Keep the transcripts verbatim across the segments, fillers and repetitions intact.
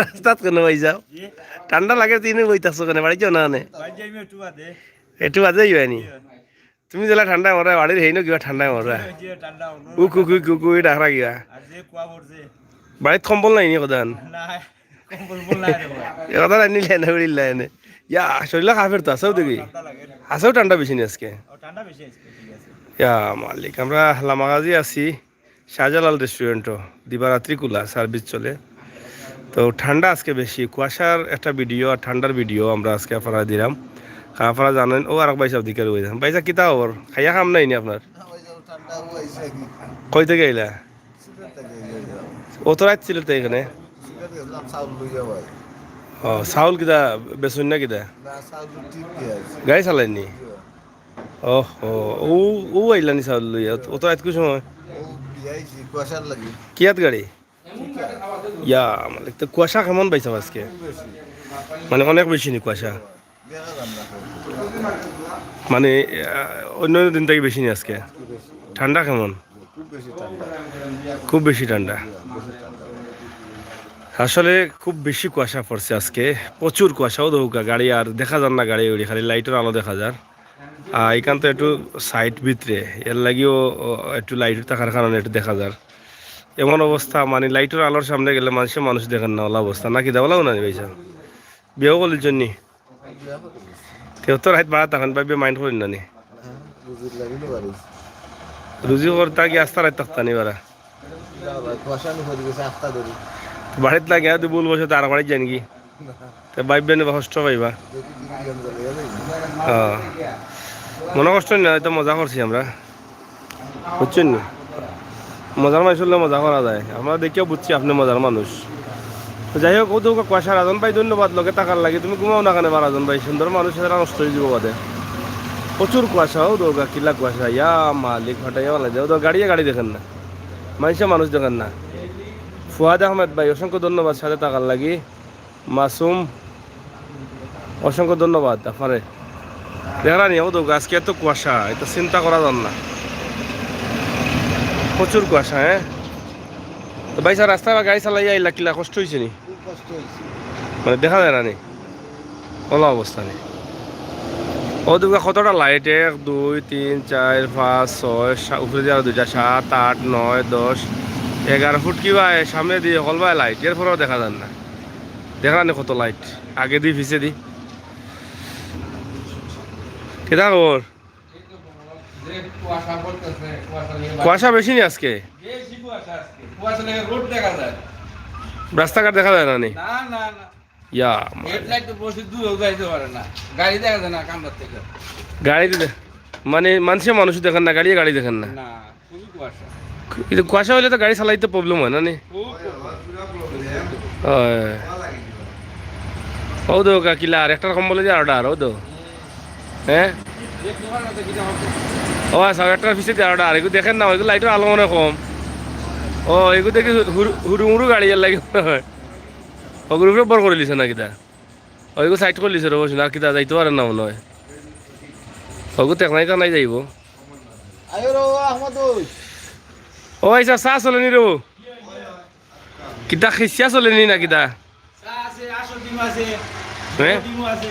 রাস্তাত কেনে ভাইসাব? জি। ঠান্ডা লাগে, তিনে বই থাকছো কেনে? বাড়ি যাও না নে? বাড়ি যাইমু একটু বাদে। একটু বাদে যাইবানি? জি। তুমি যেলা ঠান্ডায় মররায়, বাড়ির হেইনো কিবা ঠান্ডায় মররা? জি, ঠান্ডা মররা। উকু, উকু, উকু, উকু, ডাকরা কিবা? আর যে কুয়া পড়ছে। বাড়িত কম্বল নাই নি কদান? না, কম্বল উম্বল নাই রে ভাই। এ কথা নাই নিলে এনে উড়িল্লা এনে। ইয়া, শরীরও কাফের তো, আছেও দেখি। ঠান্ডা লাগে। আছেও ঠান্ডা বেশি নি আজকে? ও, ঠান্ডা বেশি আজকে, ঠিক আছে। ইয়া মালিক, আমরা লামাগাজি আছি। শাহজালাল রেস্টুরেন্টও দিবারাত্রি খোলা, সার্ভিস চলে। তো ঠান্ডা আজকে বেশি, কুয়াশার একটা ভিডিও আর ঠান্ডার ভিডিও আমরা আজকে আপনারা দিলাম। কারণ আপনারা জানেন, ও আরেক ভাইসাব দিকে রয়ে যান। ভাইসাব, কিতা খবর? খাইয়া কাম নাই নি আপনার? না ভাইসাব, ঠান্ডা অউ আইছে আর কি। কই থাকি আইলা? সিলেট থাকি আইছি ভাইসাব। অত রাইত সিলেট থাকি কেনে? সিলেট গেছিলাম চাউল লইয়া ভাই। ও, চাউল কিতা বেচইন না কিতা? না, চাউল টিপ দিয়া আইছি। গাড়ি চালাইন নি? জি ভাই। ওহো, অউ, অউ আইলা নি চাউল লইয়া? অত রাইত কুন সময়? অউ দিয়া আইছি, কুয়াশার লাগি। কিয়াত গাড়ি? ইয়া মালিক, তো কুয়াশা কেমন ভাইসাব আজকে? খুব বেশি। মানে অনেক বেশি নি কুয়াশা? দেখা যার না। মানে, আহ, অন্য অন্য দিন থাকি বেশি নি আজকে? খুব বেশি। ঠান্ডা কেমন? খুব বেশি ঠান্ডা। খুব বেশি ঠান্ডা। বেশি ঠান্ডা। আসলে খুব বেশি কুয়াশা পড়ছে আজকে, প্রচুর কুয়াশা। অউ দেখউক্কা গাড়ি আর দেখা যার না, গাড়ি উড়ি খালি লাইটর আলো দেখা যার। আর ইখান তো একটু সাইড ভিতরে, এর লাগিও, ও, একটু লাইট থাকার কারণে একটু দেখা যার। এমন অবস্থা, মানে লাইটর আলোর সামনে গেলে মানষে মানুষ দেখইন না, অলা অবস্থা। না কিতা, অলাউ না নি ভাইসাব? বিয়াও করলিছইন নি? তে অত রাইত বাড়া থাকইন, ভাইবে মাইন্ড করইন না নি? হ্যাঁ, রুজির লাগি তো বাড়ি। রুজি করতা কি আস্তা রাইত থাকতা নি বাড়া? না ভাই, কুয়াশা নি পড়ি গেছে, আস্তা ধরি। বাড়িত লাগে, আর ভুল বশত আর বাড়িত যাইন কি? না। তে ভাইবে নি বা কষ্ট পাইবা। দেখি কি কি জানি চলে যাবে। হ্যাঁ। মনো কষ্ট নি, অইতো মজা করছি আমরা। বুঝছইন নি? মজার মানুষ অইলে মজা করা যায়। আমরা দেখিয়া বুঝছি আপনে মজার মানুষ। তো যাই হোক, অউ দেখউক্কা কুয়াশা, রাজন ভাই ধন্যবাদ লগে থাকার লাগি। তুমি ঘুমাও না কেনে বা রাজন ভাই? সুন্দর মানুষ, এরা নষ্ট অই যিবো বাদে। প্রচুর কুয়াশা, অউ দেখউক্কা কিলা কুয়াশা। ইয়া মালিক, ফাটাইয়া ফালাই দেয়। অউ দেখউক্কা গাড়িয়ে গাড়ি দেখইন না, মানষে মানুষ দেখইন না। ফুয়াদ আহমেদ ভাই, অসংখ্য ধন্যবাদ সাথে থাকার লাগি। মাসুম, অসংখ্য ধন্যবাদ আপনারে। দেখরা নি, অউ দেখউক্কা আজকে এত কুয়াশা, ইতা চিন্তা করা যার না। প্রচুর কুয়াশা, হ্যাঁ? তো ভাইসাব, রাস্তায় বা গাড়ি চালাইয়া আইলা, কিলা কষ্ট অইছে নি? খুব কষ্ট অইছে। মানে দেখা যায় না নি? অলা অবস্থা নি? অউ দেখউক্কা কতটা লাইট, এক, দুই, তিন, চাইর, পাঁচ, ছয়, সাত, উপরে দিয়া আরো দুইটা, সাত, আট, নয়, দশ, এগারো ফুট কিবা, এ সামনেদি হকলবায় লাইট, এরপরেও দেখা যার না। দেখরা নি কত লাইট, আগেদি পিছেদি। কিতা খবর? যে কুয়াশা পড়তেছে, কুয়াশা নিয়ে কুয়াশা বেশি নি আজকে? বেশি কুয়াশা আজকে। কুয়াশা লেগে রোড দেখা যায়। রাস্তাঘাট দেখা যায় না নি? না, না, না। ইয়া, মানে। হেডলাইট তো বেশি দূরেও যাইতে পারে না। গাড়ি দেখা যায় না কান্দার থেকে। গাড়ি তো দে-, মানে, মানষে মানুষ দেখইন না, গাড়িয়ে গাড়ি দেখইন না। না, খুবই কুয়াশা। কিন্তু কুয়াশা অইলে তো গাড়ি চালাইতে প্রবলেম অয় না নি? খুব প্রবলেম। অয়। অউ দেখউক্কা কিলা, আর একটার কম্বলে দিয়া আরোটা আর, অউ দেখউক্কা। হ্যাঁ? ও আচ্ছা, একটার পিছেদি আরোটা আর, এগু দেখইন না, এগু লাইটর আলো মনে কম। ও, এগু দেখি হুরু, হুরু মুরু গাড়ি এর লাগি মনে অয়। অগুর উপরে ভর করিলিছে না কিতা? অউ, এগু সাইড করিলিছে রে, বসুন, আর কিতা যাইতো পারে না মনে অয়। অগু টেকনাই টেকনাই যাইবো। আয়ো রে, ও আহমদ ওই। ও ভাই সাহেব, চা চলেনি রে? কিতা খিসিয়া চলেনি না কিতা? চা আছে, আসল ডিম আছে, হ্যাঁ? ডিমও আছে।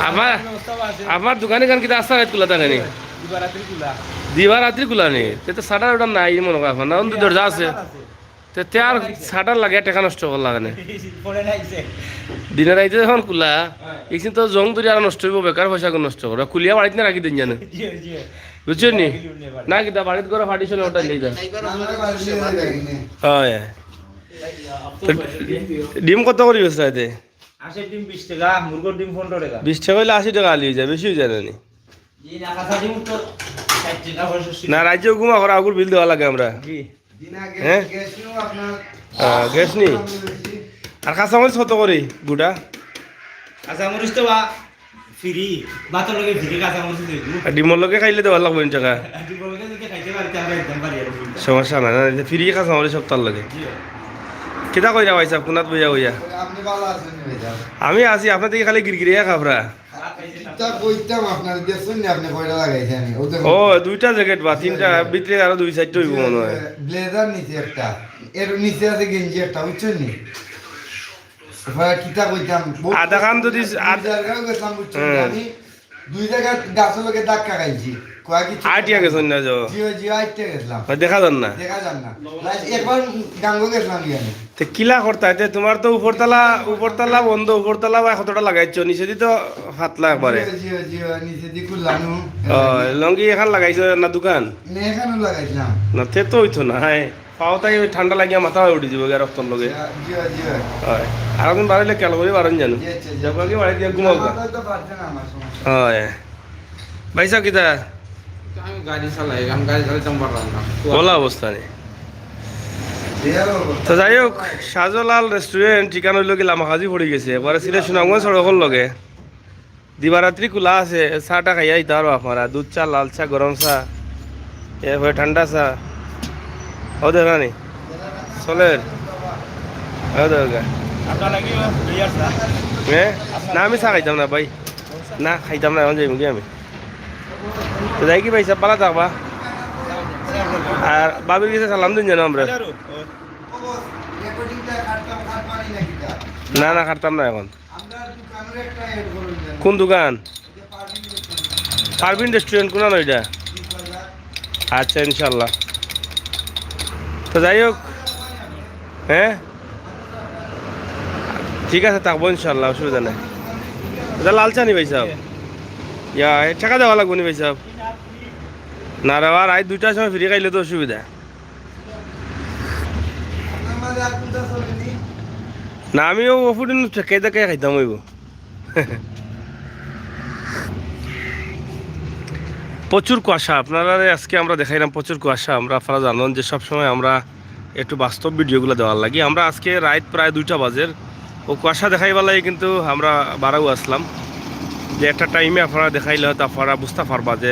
আমার, ব্যবস্থাও আছে। আমার দোকান ইখান কিতা আস্তা রাইত খোলা থাকে নি? দিবা রাত্রি খোলা। দিবা রাত্রি খোলা নি? তে তো শাটার ওটা নাই মনে অয়, না, অন্ত দরজা আছে। আছে। তে, তে আর শাটার লাগিয়া টেকা নষ্ট করা লাগে না। পরে না আইছে। দিনে রাইতে যখন খোলা, হ্যাঁ। ইখান তো জং ধরি আর নষ্ট অইবো, বেকার পয়সা নষ্ট করে। খুলিয়া বাড়িত না রাখি দিন জানো। জি, জি। বুঝছো নি? না, কিতা বাড়িত ঘরে পার্টিশন ওটা লই যা। না, না, বাড়িত লই যাই। হয়। তো ডিম কত করি বেচরা এতে? আশির ডিম বিশ টেকা, মুরগর ডিম পনেরো টেকা। বিশ টেকা অইলে আশি টেকা আলি অই যায়, বেশি অই যায় না নি? জি, না, কাঁচা ডিম তো ষাট টেকা, পঁয়ষট্টি না, টেকা। রাইতে ঘুমা করা আগুর বিল দেওয়া লাগে আমরা। জি। হ্যাঁ? গ্যাস নিও আপনার। আহ, গ্যাস নি? আর কাঁচামরিচ কত করি গুটা? কাঁচামরিচ তো বা ফ্রি, ভাতর লগে ফ্রি কাঁচামরিচ দেবো। আর ডিমর লগে খাইলে দেওয়া লাগবো ইন টাকা। আর ডিমর লগে যদি খাইতে পারি, তাহলে একদম পারি আর কি। সমস্যা নাই, না, ফ্রি কাঁচামরিচ সপ্তাহ লাগে। জি। কিতা কইরা ভাই সাহেব, কোনাত বইয়া বইয়া? আপনি ভালো আছেন ভাই সাহেব? আমি আছি, আপনার থেকে খালি গিরগিরিয়া খাবরা। কিতা কইতাম আপনারে, দেখছইন নি আপনি কয়টা লাগাইছি আমি? ও দেখুন। ও, দুইটা জ্যাকেট বা তিনটা, জি, জি। ভিতরে আরো দুই চাইরটা অইবো মনে অয়। ব্লেজার নিছি একটা। এর নিচে আছে গেঞ্জি একটা, বুঝছইন নি? এবার কিতা কইতাম, বহুত আধা খান যদি দুই আধ-, জায়গায় গেছিলাম, বুঝছইন নি? হ্যাঁ। আমি দুই জায়গায় গাছর লগে ধাক্কা খাইছি। কয় কিছু আটিয়া গেছইন না যাও? জি, জি, আটিয়া গেছিলাম। দেখা যার না? দেখা যার না। লাস্ট একবার গাঙ্গো গেছিলাম গিয়া আমি। তে কিলা করতা? এতে তোমার তো উপরতলা, উপরতলা বন্ধ, উপরতলা বা কতটা লাগাইছো, নিচেদি তো ফাতলা একবারে। জি, জি, জি, নিচেদি খুললাম। ও, লুঙ্গি এখান লাগাইছো না দোকান? না, এখানও লাগাইছিলাম। না, তে তো অইতো না, হ্যাঁ। পাও তাই ওই ঠান্ডা লাগিয়া মাথা উঠি যাইবো গিয়া রক্তর লগে। জি, জি, জি। হয়। আর একদিন বাড়াইলে খেয়াল করি বারণ জানো। জি, জি, জি। যাবো আগে বাড়ি দিয়া ঘুমাও গা। আমার তো পারছে না আমার সমস্যা। হয়। ভাই সাহেব, কিতা? আমি গাড়ি চালাই, আমি গাড়ি চালাইতাম পারলাম না। বলা অবস্থা নেই। তো যাই হোক, শাহজালাল রেস্টুরেন্ট ঠিকানা অইলো কি লামাখাজি পড়ি গেছে, একবারে সিলেট সুনামগঞ্জ সড়কর লগে। দিবারাত্রি খোলা আছে, চাটা খাইয়া আইতা পারো আপনারা, দুধ চা, লাল চা, গরম চা, এরপরে ঠান্ডা চা। ও দেখা নি? চলের। ও দেখা। আপনার লাগি বিয়ার চা। হ্যাঁ? না, আমি চা খাইতাম না ভাই। না, খাইতাম না, এখন যাইমু গি আমি। তো যাই কি ভাই সাহেব, ভালা থাকবা। আর ভাবির গেছে সালাম দিন জানো আমরা। না, না, খাইতাম না এখন। কোন দোকান? পারভিন রেস্টুরেন্ট, কোন ওইটা? আচ্ছা, ইনশাল্লাহ। তো যাই হোক, হ্যাঁ, ঠিক আছে, থাকবো ইনশাল্লাহ, অসুবিধা নাই। এটা লাল চা নি ভাই সাহেব? ইয়া, এ, টাকা দেওয়া লাগবো নি ভাই সাহেব? না রে, আর রাইত দুইটার সময় ফিরি খাইলে তো অসুবিধা। না, আমিও অফুদিন ঠেকাই দেখাই খাইতাম অইবো। প্রচুর কুয়াশা, আপনারা আজকে আমরা দেখাইলাম প্রচুর কুয়াশা। আমরা, আপনারা জানেন যে সবসময় আমরা একটু বাস্তব ভিডিওগুলো দেওয়ার লাগি। আমরা আজকে রাইত প্রায় দুইটা বাজের, ও কুয়াশা দেখাইবার লাগি কিন্তু আমরা বারাউ আসলাম, যে একটা টাইমে আপনারা দেখাইলে হয়তো আপনারা বুঝতা পারবা যে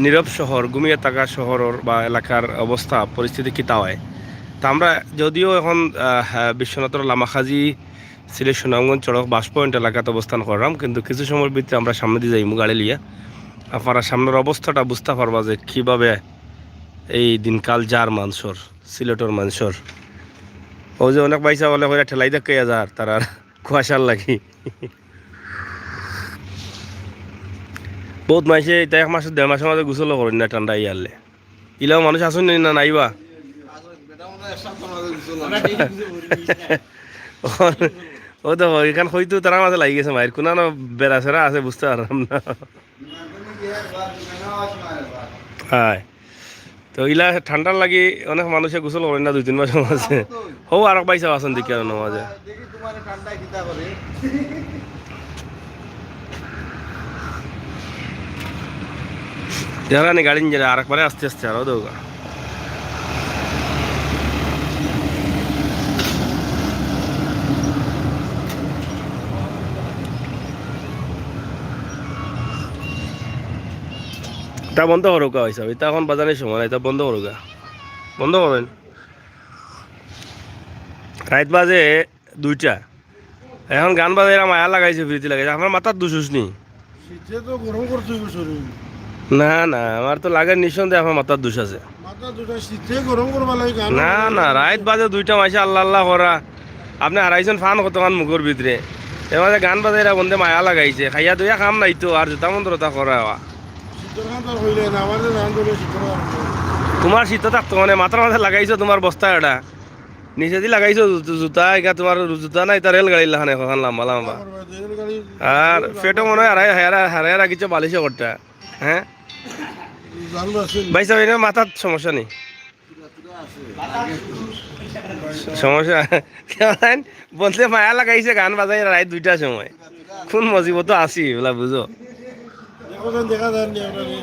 নীরব শহর, ঘুমিয়ে থাকা শহর বা এলাকার অবস্থা, পরিস্থিতি কিতা হয়। তা আমরা যদিও এখন, আহ, বিশ্বনাথর লামাখাজি সিলেট সুনামগঞ্জ সড়ক বাস পয়েন্ট এলাকাত অবস্থান করলাম, কিন্তু কিছু সময়ের ভিতরে আমরা সামনে দিয়ে যাইমু গাড়ি লিয়া। আপনারা সামনের অবস্থাটা বুঝতা পারবা যে কিভাবে এই দিনকাল যার মানষর, সিলেটর মানষর। ও যে অনেক ভাই সাহেব বলে কইরা ঠেলাই দেখাইয়া যার, তারার কুয়াশার লাগি। বহুত মাইনষে ইতা এক মাস, দেড় মাসের মাঝে গোসলও করইন না ঠান্ডা ইয়ারলে। ইলাও মানুষ আছইন নি না নাইবা? ও দেখো, এখান হয়তো তারার মাঝে লাগি গেছে মাইর। কোনানো বেড়া সেরা আছে, বুঝতা পারলাম না। হায়। তো ইলা ঠান্ডার লাগি অনেক মানষে গোসল করইন না দুই তিন মাসের মাঝে। হউ আরক ভাই সাহেব আছইন দেখি আর মাঝে। যারা নি গাড়ি নিয়ে আরেকবারে আস্তে আস্তে আরো দৌড়া। ইতা বন্ধ করউক্কা ভাই সাহেব, ইতা এখন বাজানির সময় না, ইতা বন্ধ করউক্কা। বন্ধ করইন। রাইত বাজে দুইটা। এখন গান বাজাইরা মায়া লাগাইছে, প্রীতি লাগাইছে। আপনার মাথার দুষ উস নি? শীতে তো গরম করতে হইব শরীর। না, না, আমার তো লাগে নিঃসন্দেহে আপনার মাথার দুষ আছে। মাথার দুষ আছে, শীতে গরম করবা লাগে গান না, বাজাইরা। না, রাইত বাজে দুইটা মাইনষে আল্লাহ আল্লাহ করা। আপনে হারাইছইন ফান কতখান মুখর ভিতরে। এর মাঝে গান বাজাইরা বন্ধে মায়া লাগাইছে। খাইয়া দইয়া কাম নাই তো, আর জুতা মন্ত্র তা করা হওয়া। শীতর কাম তো আর হইলে না, আমার যে জান ধরে শীতর কাম। তোমার শীত থাকতো মানে মাথার মাঝে লাগাইছো তোমার বস্তা এটা। নিচেদি লাগাইছো জু-, জুতা, ইগা তোমার জুতা না, ইতা রেলগাড়ির লাখান একখান লম্বা লম্বা। আর পেটো মনে হয় হারাই, হারাই, হারাই রাখিছো বালিশো করটা, হ্যাঁ? ভাই সাহেব, এনে মাথার সমস্যা নেই। সমস্যা, কেমন? বলতে মায়া লাগাইছে গান বাজাই রাইত দুইটার সময়। কোন মুসিবত আছি, এগুলা বুঝো। দেখো, দেখা যায় নি আমরা রে।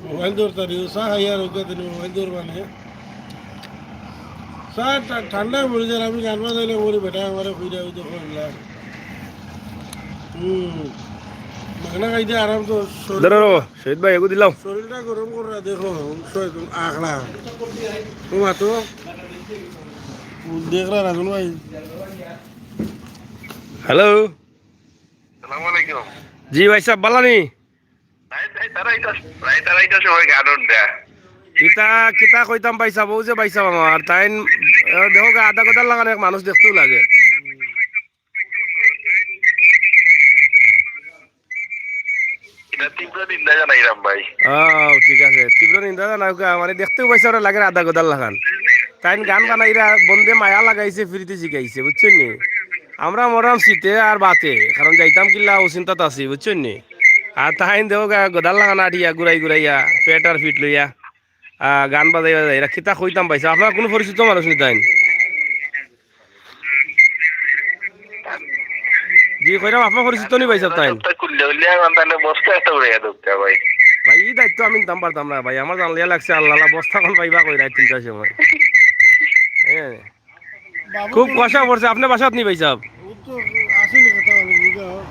মোবাইল ধরতা রে, চা খাইয়া রোজা দিন মোবাইল ধরবা নে। চা ঠা-, ঠান্ডা পড়ে যায়, আমি গান বাজাইলে মরি বেটা আমারে কইরা ওই দেখো এগুলা। হুম। মাগনা খাইতে আরাম তো শরীর ধরো, ধরো, শহীদ ভাই, এগু দিলাম। শরীরটা গরম করে দেখো, শহীদ আখড়া। ও মা তো। দেখরা রাজন ভাই। হ্যালো। সালাম আলাইকুম। জি ভাই সাহেব, বালানি? রাইত, রাইত আড়াইটা, রাইত আড়াইটার সময় গান উঠবে। ইতা কিতা কইতাম ভাইসাব, অউ যে ভাইসাব আমার, তাইন, আহ, দেখউক্কা, আধা গদার লাখান এক মানুষ দেখতেউ লাগে। ইটা তীব্র নিন্দা জানাইরাম ভাই। ও, ঠিক আছে, তীব্র নিন্দা জানাউক্কা, মানে দেখতেউ ভাইসাবরে লাগের আধা গদার লাখান। তাইন গান বানাইরা, বন্দে মায়া লাগাইছে, ফিরিতি শিখাইছে, বুঝছইন নি? আমরা মররাম শীতে আর বাতে, কারণ যাইতাম কিলা অউ চিন্তাত আছি, বুঝছইন নি? আর তাইন দেখউক্কা গদার লাখান আটিয়া, ঘুরাই ঘুরাইয়া, পেট আর ফিট লইয়া, আহ, গান বাজাই বাজাই, এরা কিতা কইতাম ভাইসাব, আপনার কুনু পরিচিত মানুষ নি তাইন? জি, কইরাম, আপনার পরিচিত নি ভাইসাব তাইন? সপ্তাহ খুললে হইলে এখন তাহলে বস্তা একটা উড়াইয়া ঢুকতে ভাই। ভাই, ই দায়িত্ব আমি নিতাম পারতাম না ভাই, আমার জানলিয়া লাগছে আল্লাহ, আল্লাহ, বস্তা খান পাইবা কই রাইত তিনটার সময়? হ্যাঁ। খুব কুয়াশা পড়ছে, আপনে বাসাত নি ভাইসাব? ও তো আসেনি কথা বলে, বুঝা হোক।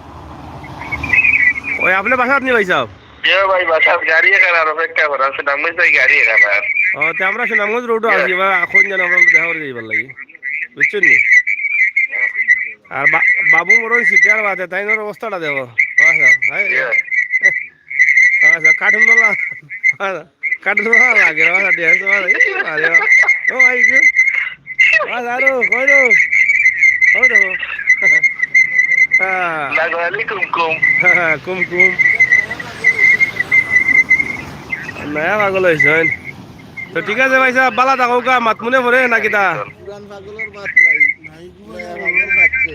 ওই আপনে বাসাত নি ভাইসাব? যে ভাই বাসাত গাড়ি এখান আর অপেক্ষা করা আছে, নাম ভাই গাড়ি এখান আর। ও, তে আমরা সুনামগঞ্জ রোডও আছি, এবার এখন যেন আমরা দেখা করে যাইবার লাগি, বুঝছইন নি? আর বা-, বাবু মরণ সিটিয়ার বাদে, তাইন অবস্থাটা দেখো। আচ্ছা, ভাই। আচ্ছা, কার্টুন বালা। আচ্ছা, কার্টুন বালা লাগে, আচ্ছা, dance বালা। এই মারে। ও ভাই গো। আচ্ছা, আরো, কই রে? ওই দেখো। হ্যাঁ। লাগালি কুমকুম। হ্যাঁ, কুমকুম। নয়া পাগল হইছইন। তো ঠিক আছে ভাইসাব, বালা থাকউক্কা, মাত মনে পড়ে না কিতা? পুরান পাগলর মাত নাই। নাই, পুরান পাগল পাচ্ছে।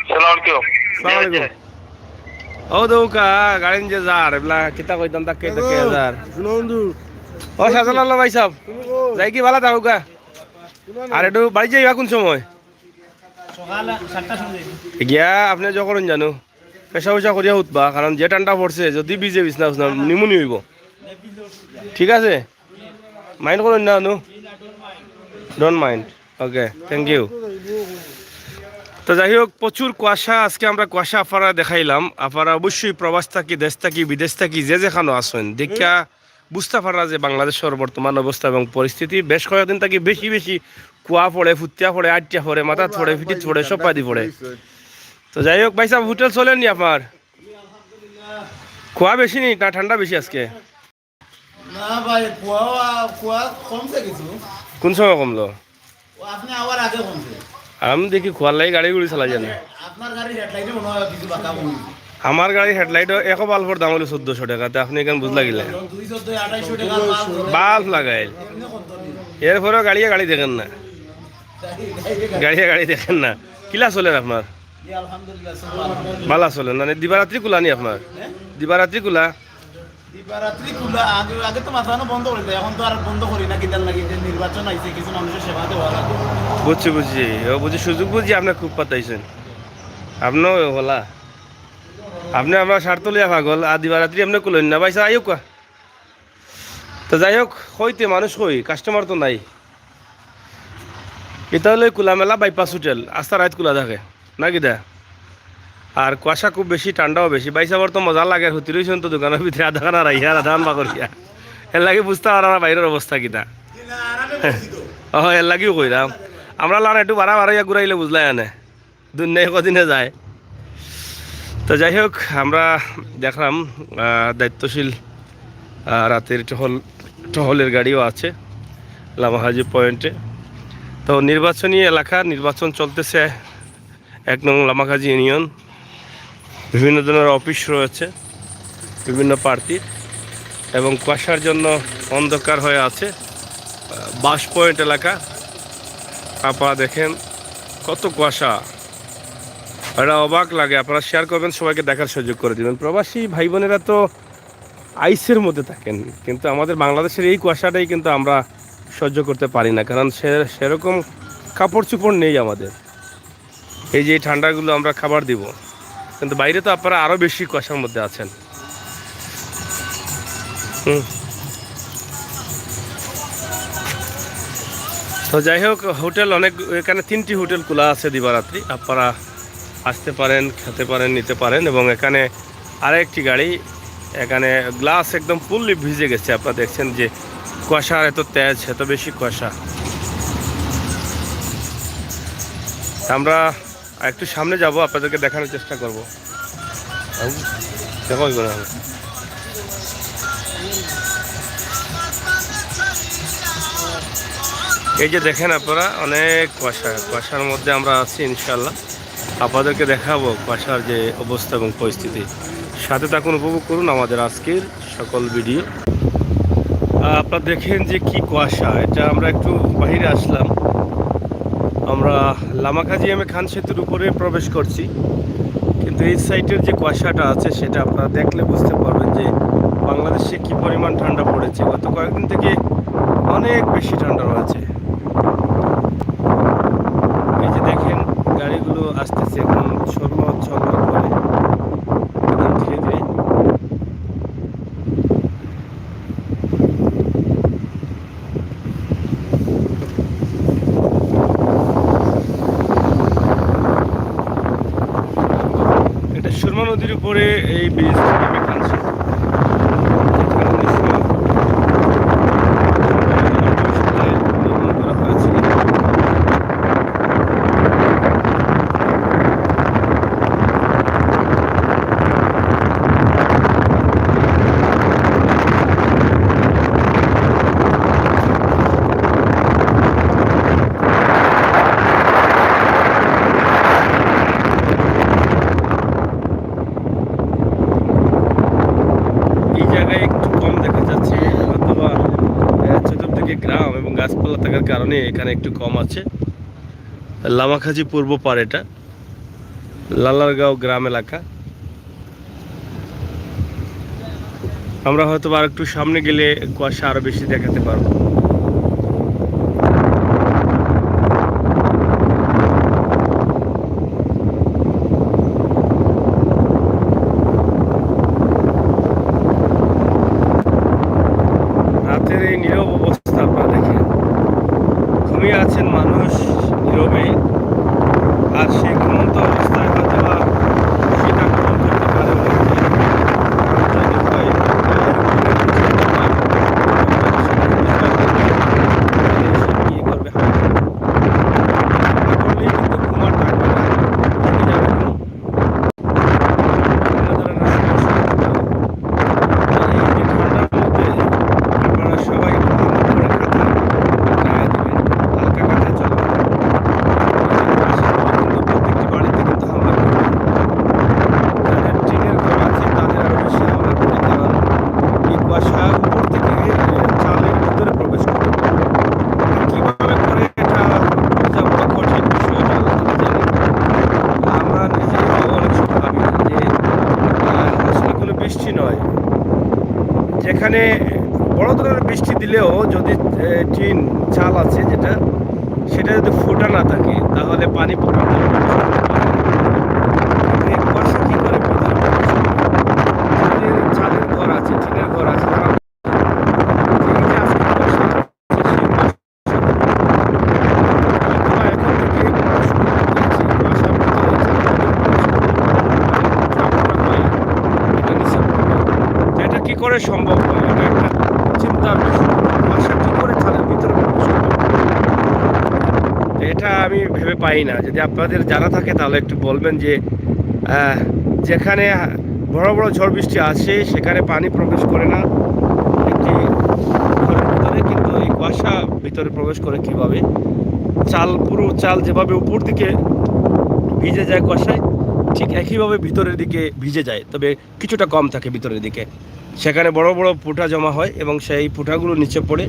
সালাম আলাইকুম। সালাম আলাইকুম। ও দেখউক্কা, গাড়িন যে যার, এবলা কিতা কইতাম তাকে, তাকে যার। শুনো বন্ধু। ও শাহজালাল ভাইসাব, তুমি কই? যাই কি, বালা থাকউক্কা? শুনো না। আর একটু বাড়ি যাইবা কোন সময়? সকাল সাতটার সময়। গিয়া আপনে যখন জানো, পেশা উশা করিয়া উঠবা, কারণ যে ঠান্ডা পড়ছে, যদি ভিজে বিছনা উছনা নিমুনি অইবো। ঠিক আছে? Mind করইন না, নু? Don't mind. Okay, thank you. তো যাই হোক, প্রচুর কুয়াশা। আজকে আমরা কুয়াশা আপারা দেখাইলাম। আপারা অবশ্যই প্রবাস থাকি, দেশ থাকি, বিদেশ থাকি, যে যেখানো আছইন, দেখিয়া বুঝতা পাররা যে বাংলাদেশর বর্তমান অবস্থা এবং পরিস্থিতি। বেশ কয়েকদিন থাকি বেশি বেশি কুয়া পড়ে, ফুটিয়া পড়ে, আটিয়া পড়ে, মাথাত পড়ে, পিঠিত পড়ে, সব পাদি পড়ে। তো যাই হোক, ভাইসাব, হোটেল চলেনি আপনার? কুয়া বেশি নি না ঠান্ডা বেশি আজকে? না ভাই, কুয়া, কুয়া কমছে কিছু। কোন সময় কমলো? ও, আপনে আওয়ার আগে কমছে। আমি দেখি কুয়ার লাগি গাড়ি গুড়ি চালাই জানি। আপনার গাড়ির হেডলাইটে মনে হয় কিছু বাঁকা কমছে। আমার গাড়ির হেডলাইটও একো বাল্বর দাম অইলো চৌদ্দশো টেকা, তে আপনে ইখান বুঝলা কিলা? দুই চৌদ্দ আড়াইশো টেকা বাল্ব ধরে। বাল্ব লাগাইল। এমনি কত দিন? এরপরেও গাড়িয়ে গাড়ি দেখের না। গাড়ি, গাড়ি দেখের। গাড়িয়ে গাড়ি দেখের না। কিলা চলের আপনার? জি, আলহামদুলিল্লাহ, চলে আলহামদুলিল্লাহ। বালা চলের না? দিবারাত্রি খোলা নি আপনার? হ্যাঁ? দিবারাত্রি খোলা? দিবারাত্রি খোলা, আগে, আগে তো মাঝখানো বন্ধ করি দেয়, এখন তো আর বন্ধ করি না, কিতার লাগি যে নির্বাচন আইছে, কিছু মানুষের সেবা দেওয়া লাগে। বুঝছি, বুঝছি। ও বুঝি, সুযোগ বুঝি আপনে খুব পাতাইছইন। আপনেও হলা। আপনে আমরার স্বার্থ লইয়া পাগল, আর দিবারাত্রি আপনে খুলইন না, ভাইসাব, আইউক্কা। তো যাই হোক, কইতে মানুষ কই, customer তো নাই। ইটা অইলো খোলামেলা বাইপাস হোটেল, আস্তা রাইত খোলা থাকে, না কিতা? আর কুয়াশা খুব বেশি, ঠান্ডাও বেশি। ভাইসাবর তো মজা লাগে, হুতি রইছইন তো দোকানর ভিতরে আধা খান আড়াইয়া, আধা খান বাগড়িয়া। এর লাগি বুঝতা পাররা না বাইরর অবস্থা কিতা। ও, এর লাগিউ কইরাম। আমরার লাখান একটু বাড়া বাড়াইয়া ঘুরাইলে বুঝলায় আনে। দুনিয়ায় কদিনে যায়। তো যাই হোক, আমরা দেখলাম, আহ, দায়িত্বশীল, আহ, রাতের টহল, টহলের গাড়িও আছে লামাহাজি পয়েন্টে। তো নির্বাচনী এলাকা, নির্বাচন চলতেছে এক নং লামাকাজি ইউনিয়ন। বিভিন্ন ধরনের অফিস রয়েছে বিভিন্ন প্রার্থীর, এবং কুয়াশার জন্য অন্ধকার হয়ে আছে, আহ, বাস পয়েন্ট এলাকা। আপনারা দেখেন কত কুয়াশা, এটা অবাক লাগে। আপনারা শেয়ার করবেন, সবাইকে দেখার সুযোগ করে দিবেন। প্রবাসী ভাই বোনেরা তো আইসের মধ্যে থাকেন, কিন্তু আমাদের বাংলাদেশের এই কুয়াশাটাই কিন্তু আমরা সহ্য করতে পারি না, কারণ সে, সেরকম কাপড় চোপড় নেই আমাদের। এই যে এই ঠান্ডাগুলো আমরা খাবার দিব, কিন্তু বাইরে তো আপনারা আরও বেশি কুয়াশার মধ্যে আছেন। হুম। তো যাই হোক, হোটেল অনেক, এখানে তিনটি হোটেল খোলা আছে দিবারাত্রি, আপনারা আসতে পারেন, খেতে পারেন, নিতে পারেন। এবং এখানে আরেকটি গাড়ি, এখানে গ্লাস একদম ফুললি ভিজে গেছে। আপনারা দেখছেন যে কুয়াশা এত তেজ, এত বেশি কুয়াশা। আমরা একটু সামনে যাব, আপনাদেরকে দেখানোর চেষ্টা করব। দেখো, ওই করে হবে। এই যে দেখেন আপনারা, অনেক কুয়াশা, কুয়াশার মধ্যে আমরা আছি। ইনশাআল্লাহ আপনাদেরকে দেখাবো কুয়াশার যে অবস্থা এবং পরিস্থিতি। সাথে থাকুন, উপভোগ করুন আমাদের আজকের সকল ভিডিও। আহ, আপনারা দেখেন যে কি কুয়াশা, এটা আমরা একটু বাইরে আসলাম। আমরা লামাকাজিয়ামে খান সেতুর উপরে প্রবেশ করছি, কিন্তু এই সাইডের যে কুয়াশাটা আছে সেটা আপনারা দেখলে বুঝতে পারবেন যে বাংলাদেশে কি পরিমাণ ঠান্ডা পড়েছে। গত কয়েকদিন থেকে অনেক বেশি ঠান্ডা রয়েছে। এই যে দেখেন, গাড়িগুলো আসতেছে এখন, ছলমল ছলমল করে একদম ধীরে ধীরে। এটা সুরমা নদীর উপরে এই ব্রিজ নির্মাণ করা হয়েছিল। এই জায়গায় একটু কম দেখা যাচ্ছে, হয়তোবা আহ, চতুর্দিকে গ্রাম এবং গাছপালা থাকার কারণে এখানে একটু কম আছে। লামাখাজি পূর্ব পাড়, এটা লালারগাঁও গ্রাম এলাকা। আমরা হয়তো বা আরেকটু সামনে গেলে কুয়াশা আরো বেশি দেখাতে পারবো। রাতের এই নীরব অবস্থা আপনারা দেখেন, ঘুমিয়ে আছেন মানুষ নীরবে, আর সেই ঘুমন্ত অবস্থায় হয়তো বা শীত আক্রমণ করতে পারে। যদি হয়, তাহলে কি করবে? হাঁটবে। হাঁটা করলেই কিন্তু ঘুম আর থাকবে না, ঘুমিয়ে যাবে ঘুম। বিভিন্ন ধরনের সমস্যা হতে পারে। তো এই যে ঠান্ডার মধ্যে আপনারা সবাই একটু ভালো করে কাঁথা গায়ে দিবেন, হালকা কাঁথা চলবেন। কিন্তু প্রত্যেকটি বাড়িতে কিন্তু হামলা করবে। যাদের টিনের ঘর আছে তাদের আরো বেশি হামলা করবে, কারণ এই কুয়াশা উপর থেকে চালের ভিতরে প্রবেশ করে। কিভাবে করে এটা বোঝা বড় কঠিন বিষয়, এটা আল্লাহ তাআলা জানেন। আমরা নিজেই অনেক সময় ভাবি যে, আহ, আসলে কোনো বৃষ্টি নয়। যেখানে বড় ধরনের বৃষ্টি দিলেও যদি, এ, টিন চাল আছে যেটা, সেটা যদি ফুটা না থাকে, তাহলে পানি প্রবেশ করতে পারে না। এই কুয়াশা কি করে ভিতরে প্রবেশ করে? যাদের চালের ঘর আছে, টিনের ঘর আছে, তারা এই যে আজকে কুয়াশা, সেই কুয়াশা হয়তো বা এখন থেকে পড়াশোনা করতে গিয়েছি, কুয়াশার ভিতরে চালের ভিতরে প্রবেশ করে, এটা নিচে পড়বে। তো এটা কি করে সম্ভব হয়? এটা একটা চিন্তার বিষয়। কুয়াশা কি করে চালের ভিতরে প্রবেশ করে? তো এটা আমি ভেবে পাই না। যদি আপনাদের জানা থাকে তাহলে একটু বলবেন যে, আহ, যেখানে বড় বড় ঝড় বৃষ্টি আসে সেখানে পানি প্রবেশ করে না একটি ঘরের ভিতরে, কিন্তু এই কুয়াশা ভিতরে প্রবেশ করে কিভাবে? চাল, পুরো চাল যেভাবে উপর দিকে ভিজে যায় কুয়াশায়, ঠিক একইভাবে ভিতরের দিকে ভিজে যায়, তবে কিছুটা কম থাকে ভিতরের দিকে। সেখানে বড় বড় ফুটা জমা হয় এবং সেই ফুটাগুলো নিচে পড়ে।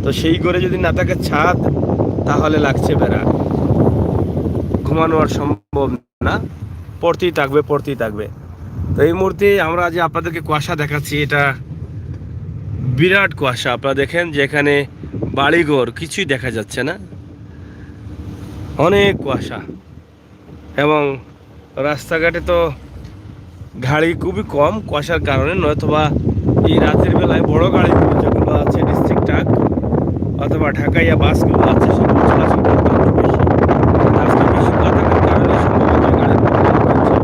তো সেই ঘরে যদি না থাকে ছাদ, তাহলে লাগছে বেড়া, ঘুমানো আর সম্ভব না, পড়তেই থাকবে, পড়তেই থাকবে। তো এই মুহূর্তে আমরা যে আপনাদেরকে কুয়াশা দেখাচ্ছি, এটা বিরাট কুয়াশা। আপনারা দেখেন যে এখানে বাড়িঘর কিছুই দেখা যাচ্ছে না, অনেক কুয়াশা। এবং রাস্তাঘাটে তো গাড়ি খুবই কম কুয়াশার কারণে, নয়তোবা এই রাতের বেলায় বড় গাড়িগুলো যেগুলো আছে, ডিস্ট্রিক্ট ট্রাক অথবা ঢাকাইয়া বাসগুলো আছে, সেগুলো চলাচল করতে একটু বেশি। কিন্তু আজকে বেশি কুয়াশার কারণে সম্ভবত এই গাড়িগুলো কম হচ্ছে।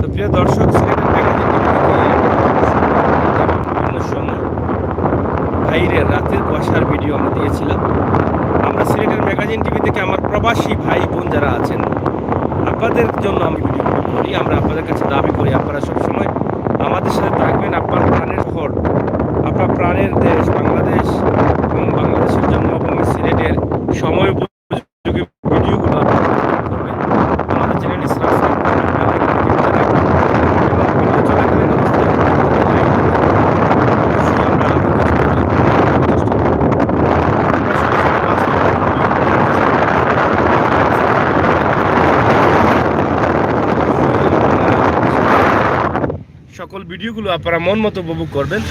তো প্রিয় দর্শক, সিলেটের ম্যাগাজিন টিভি থেকে বিভিন্ন সময় বাইরের রাতের কুয়াশার ভিডিও আমরা দিয়েছিলাম। আমরা সিলেটের ম্যাগাজিন টিভি থেকে আমার প্রবাসী ভাই বোন যারা আছেন, আপনাদের জন্য আমি ভিডিও করি। আমরা আপনাদের কাছে দাবি করি, আপনারা সবসময় আমাদের সাথে থাকবেন। আপনার প্রাণের শহর, আপনার প্রাণের দেশ বাংলাদেশ এবং বাংলাদেশের জন্মভূমি সকল ভিডিওগুলো আপনারা মন মতো উপভোগ করবেন।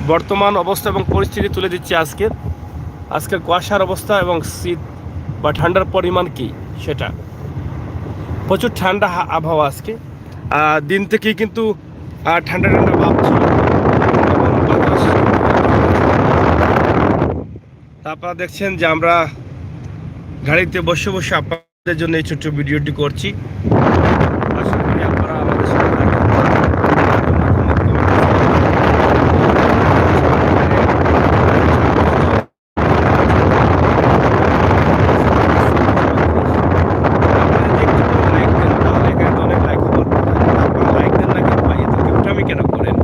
বর্তমান অবস্থা এবং পরিস্থিতি তুলে দিচ্ছি আজকের, আজকের কুয়াশার অবস্থা এবং শীত বা ঠান্ডার পরিমাণ কি সেটা। প্রচুর ঠান্ডা হা-, আবহাওয়া আজকে। আহ, দিন থেকেই কিন্তু, আহ, ঠান্ডা ঠান্ডা ভাব ছিল এবং বাতাস। তা আপনারা দেখছেন যে আমরা গাড়িতে বসে বসে আপনাদের জন্য এই ছোট্ট ভিডিওটি করছি। আশা করি আপনারা আমাদের সাথে থাকবেন। আপনারা যদি একটু করে লাইক দেন, তাহলে এখানে তো অনেক লাইক হওয়ার কথা। আপনারা লাইক দেন না কেন ভাই? এত কিপটামি কেন করেন?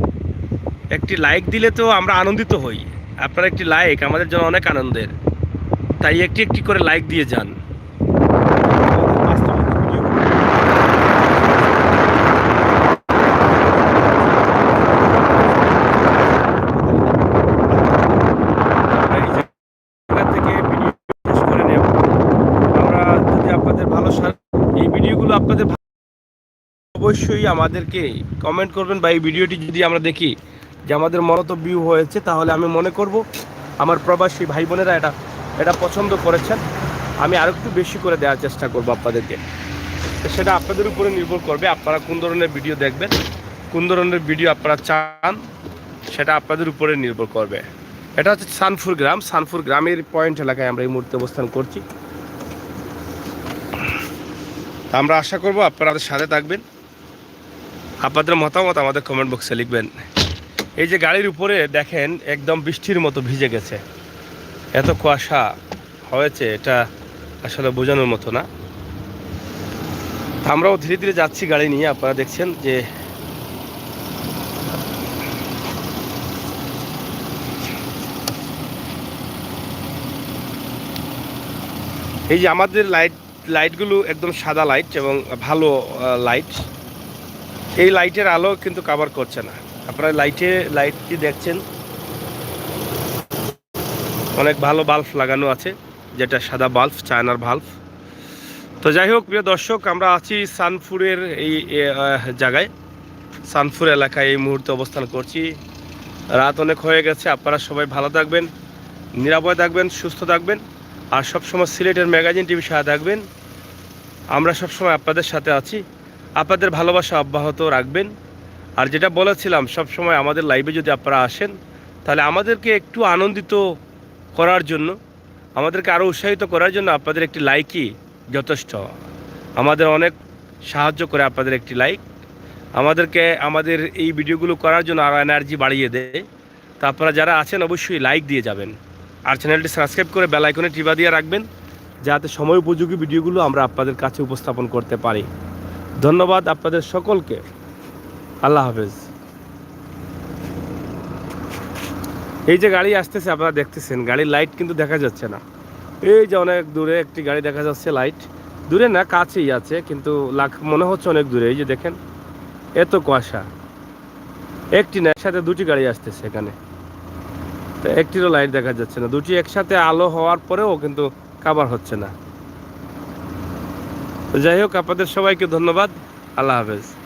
একটি লাইক দিলে তো আমরা আনন্দিত হই। আপনার একটি লাইক আমাদের জন্য অনেক আনন্দের, তাই একটি একটি করে লাইক দিয়ে যান। আমরা এই জায়গা থেকে ভিডিও শেষ করে নেব। আমরা যদি আপনাদের ভালো সা-, এই ভিডিওগুলো আপনাদের ভা-, অবশ্যই আমাদেরকে কমেন্ট করবেন, বা এই ভিডিওটি যদি আমরা দেখি যে আমাদের মতো ভিউ হয়েছে, তাহলে আমি মনে করব আমার প্রবাসী ভাই বোনেরা এটা, এটা পছন্দ করেছেন। আমি আরো একটু বেশি করে দেওয়ার চেষ্টা করব আপনাদেরকে। তো সেটা আপনাদের উপরে নির্ভর করবে, আপনারা কোন ধরনের ভিডিও দেখবেন, কোন ধরনের ভিডিও আপনারা চান, সেটা আপনাদের উপরে নির্ভর করবে। এটা হচ্ছে সানপুর গ্রাম, সানপুর গ্রামের পয়েন্ট এলাকায় আমরা এই মুহূর্তে অবস্থান করছি। তা আমরা আশা করব আপনারা আমাদের সাথে থাকবেন, আপনাদের মতামত আমাদের কমেন্ট বক্সে লিখবেন। এই যে গাড়ির উপরে দেখেন, একদম বৃষ্টির মতো ভিজে গেছে, এত কুয়াশা হয়েছে, এটা আসলে বোঝানোর মতো না। তা আমরাও ধীরে ধীরে যাচ্ছি গাড়ি নিয়ে। আপনারা দেখছেন যে এই যে আমাদের লাইট, লাইটগুলো একদম সাদা লাইট এবং ভালো, আহ, লাইট। এই লাইটের আলো কিন্তু কভার করছে না। আপনারা লাইটে, লাইটটি দেখছেন, অনেক ভালো বাল্ব লাগানো আছে, যেটা সাদা বাল্ব, চায়নার বাল্ব। তো যাই হোক, প্রিয় দর্শক, আমরা আছি সানপুরের এই, এ, আহ, জায়গায়, সানপুর এলাকায় এই মুহূর্তে অবস্থান করছি। রাত অনেক হয়ে গেছে, আপনারা সবাই ভালো থাকবেন, নিরাপদে থাকবেন, সুস্থ থাকবেন, আর সবসময় সিলেটের ম্যাগাজিন টিভির সাথে থাকবেন। আমরা সবসময় আপনাদের সাথে আছি, আপনাদের ভালোবাসা অব্যাহত রাখবেন। আর যেটা বলেছিলাম, সবসময় আমাদের লাইভে যদি আপনারা আসেন, তাহলে আমাদেরকে একটু আনন্দিত করার জন্য, আমাদেরকে আরও উৎসাহিত করার জন্য আপনাদের একটি লাইকই যথেষ্ট। আমাদের অনেক সাহায্য করে আপনাদের একটি লাইক, আমাদেরকে, আমাদের এই ভিডিওগুলো করার জন্য আরও এনার্জি বাড়িয়ে দেয়। তা আপনারা যারা আছেন, অবশ্যই লাইক দিয়ে যাবেন, আর চ্যানেলটি সাবস্ক্রাইব করে বেল আইকনে টিপা দিয়ে রাখবেন, যাতে সময় উপযোগী ভিডিওগুলো আমরা আপনাদের কাছে উপস্থাপন করতে পারি। ধন্যবাদ আপনাদের সকলকে, আল্লাহ হাফেজ। এই যে গাড়ি আসতেছে, আপনারা দেখতেছেন, গাড়ির লাইট কিন্তু দেখা যাচ্ছে না। এই যে অনেক দূরে একটি গাড়ি দেখা যাচ্ছে, লাইট দূরে না, কাছেই আছে, কিন্তু লাগ-, মনে হচ্ছে অনেক দূরে। এই যে দেখেন, এত কুয়াশা। একটি না, একসাথে দুটি গাড়ি আসতেছে এখানে, তো একটিরও লাইট দেখা যাচ্ছে না। দুটি একসাথে আলো হওয়ার পরেও কিন্তু কভার হচ্ছে না। তো যাই হোক, আপনাদের সবাইকে ধন্যবাদ, আল্লাহ হাফেজ।